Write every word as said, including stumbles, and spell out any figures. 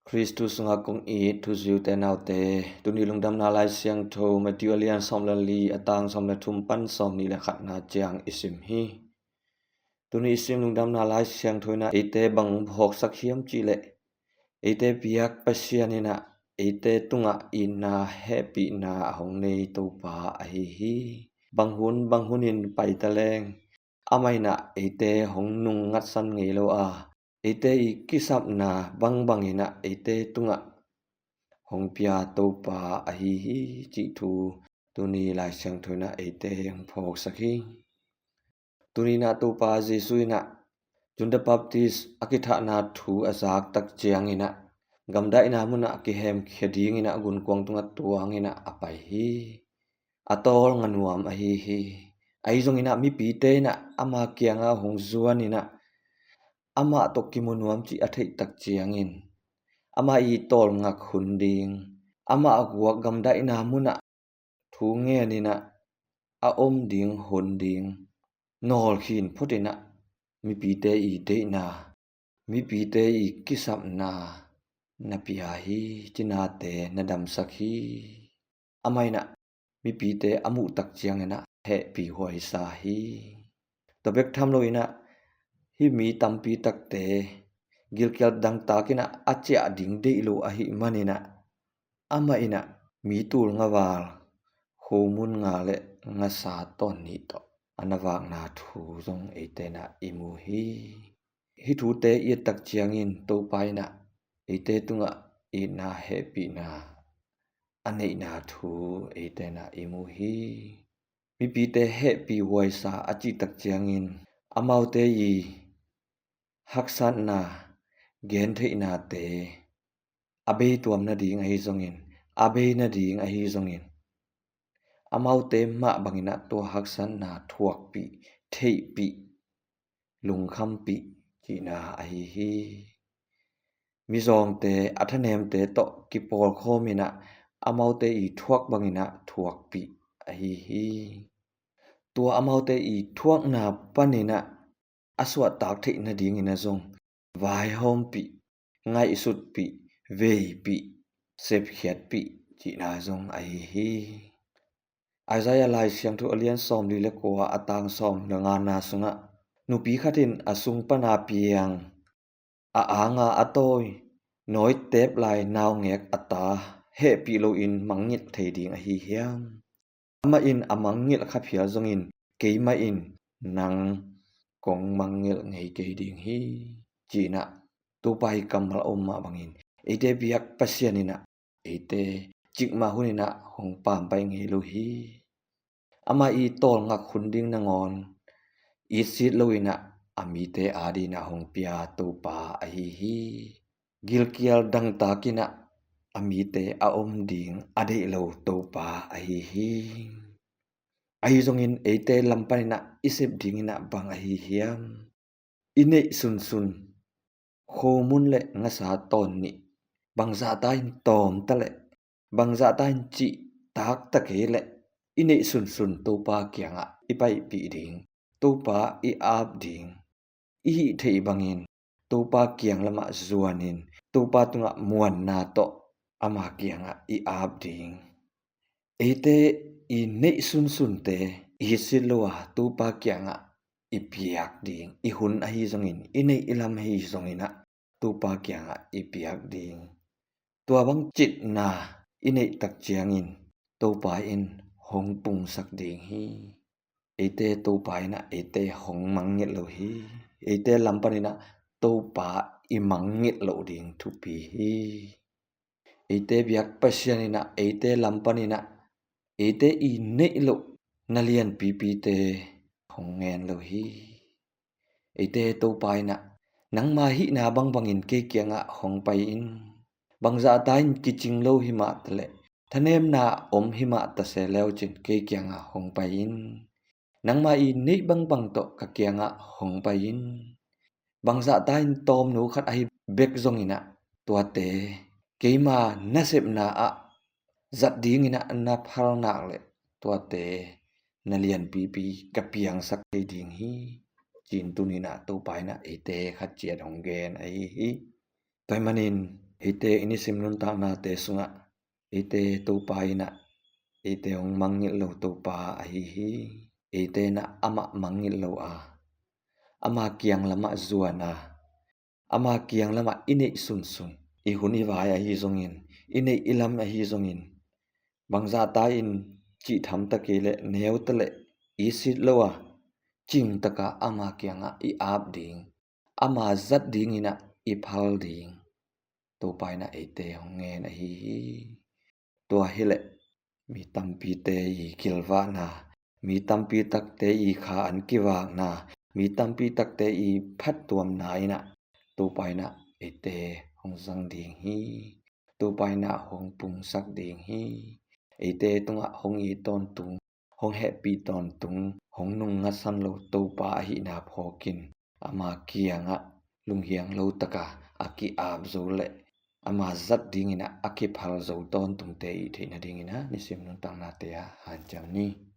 Khristu sungah kong it thuziute naute, tuni lungdamna Lai Siangtho Matthew a lian sawm le li, a tang sawm le thum pan sawm nih le khatna ciang i sim hi. Tuni i sim lungdamna Lai Siangtho in ah eite bang phawksak hiam cih leh, eite biak Pasian in ah eite tungah itna hehpihna a hong nei Topa ahi hi. Bang hun bang hun in pai ta leng, amah in ah eite hong nung ngatsan ngei lo a, eite i kisapna bangbang in ah eite tungah hong pia Topa ahi hi cih thu tuni Lai Siangtho in ah eite hong phawksak hi. Tuni in ah Topa Jesuh in ah John the Baptist a kithahna thu a zak tak ciangin ah, gamdaihna munah kihemkhia dingin ah gunkuang tungah tuangin ah a pai hi. A tawlnga nuam ahi hi. Ahi zongin ah mipite in ah ama kiangah hong zuan in ah, amah tawh kimu nuam cih a theih tak ciangin, amah i tawlngak hun ding, amah a guak gamdaihna munah thu ngen in ah a om ding hun ding nawlkhin phot in ah, mipite i deihna, mipite i kisapna na pia hi, cinate na damsak hi. Amah in ah mipite a muh tak ciangin ah hehpih huaisa hi. Tua bek tham lo in ah, hih mi tampi takte gilkial dangtak in ah a ciah ding deih lo ahih manin ah, amah in ah mi tul nga val, khomun nga le ngasa tawn nih tawh a na vakna thu zong eite in ah i mu hi. Hih thute i et tak ciangin Topa in ah eite tungah itna hehpihna a neihna thu eite in ah i mu hi. Mipite hehpih huaisa a cih tak ciangin, amaute i haksatna, gentheihnate a bei tuam nading ahi zongin, a bei nading ahi zongin, amaute mah bangin ah tua haksatna thuakpih, theihpih, lungkhampih cihna ahi hi. Mizawngte, a thanemte tawh kipawlkhawm in ah amaute i thuak bangin ah thuakpih ahi hi. Tua amaute i thuakna panin ah a suahtak theih nadingin ah zong vaihawmpih, ngaihsutpih, veipih, sepkhiatpih cihna zong ahi hi. Isaiah Lai Siangtho a lian sawmli le kua, a tang sawm le ngana sungah, nupi khat in a sung pana piang, a anga a tawi, nawitep lai naungek a ta hehpih loin mangngilh thei ding ahi hiam? Amah in a mangngilh kha phial zongin, keimah in nang kong mangngilh ngei kei ding hi, ci-in ah Topa i kammal a om mah bangin, eite biak Pasian in ah eite cikmah hun in ah hong pampai ngei lo hi. Amah i tawlngak hun ding nangawn itsit loin ah a mite adingin ah hong pia Topa ahi hi. Gilkial dangtak in ah a mite a om ding a deih lo Topa ahi hi. Ahi zongin eite lam panin ah i sep dingin ah bang ahi hiam? I neih sunsun khomun le ngasa tawn nih, bangzahta in tawm ta leh, bangzahta in cih tak ta kei leh, i neih sunsun Topa kiangah i paipih ding, Topa i ap ding, i hih theih bangin Topa kiang lamah zuanin, Topa tungah muanna tawh ama kiangah i ap ding. Eite i neih sunsunte i sit lo a Topa kiangah i piak ding, i hun ahi zongin, i neih i lam ahi zongin ah Topa kiangah i piak ding. Tua bang citna i neih tak ciangin Topa in hong pungsak ding hi. Eite Topa in ah eite hong mangngilh lo hi. Eite lam panin ah Topa i mangngilh loh ding thupi hi. Eite biak Pasian in ah eite lam panin ah eite i neih loh na lianpipite hong ngen lo hi. Eite Topa in ah, nangma hihna bangbangin kei kiangah hong pai in. Bangzahta in kicing lo hi mah ta leh, thanemna om hi mah ta se leucin kei kiangah hong pai in. Nangma i neih bangbang tawh ka kiangah hong pai in. Bangzahta in tawmno khat ahi bek zongin ah, tuate keima nasepna ah zat dingin ah na phal nak leh, tuate na lianpipi ka piangsak thei ding hi, ci-in tuni-in ah Topa in ah eite khat ciat hong gen ahi hi. Tua ahih manin Eite i nisim nuntaknate sungah eite Topa in ah eite hong mangngilh lo Topa ahi hi. Eite in ah amah mangngilh lo a, ama kiang lamah zuan a, ama kiang lamah i neih sunsun, i hun i vai ahi zongin, i neih i lam ahi zongin, bangzahta in cih tham ta kei leh neu ta leh i sit lo a, cing taka ama kiangah i ap ding, ama zat dingin ah i phal ding Topa in ah eite hong ngen ahi hi. Tua hileh mi tampite i kilvahna, mi tampi takte i kha an kivakna, mi tampi takte i phattuamna in ah Topa in ah eite hong zang ding hi. Topa in ah hong pungsak ding hi. Eite tungah hong it tawntung, hong hehpih tawntung, hong nungngasan lo Topa ahihna phawkin ama kiangah lunghiang lo taka a ki-ap zo leh ama zat dingin ah a kiphal zo tawntungte i theih nadingin ah nisim nuntaknate ah hanciam ni.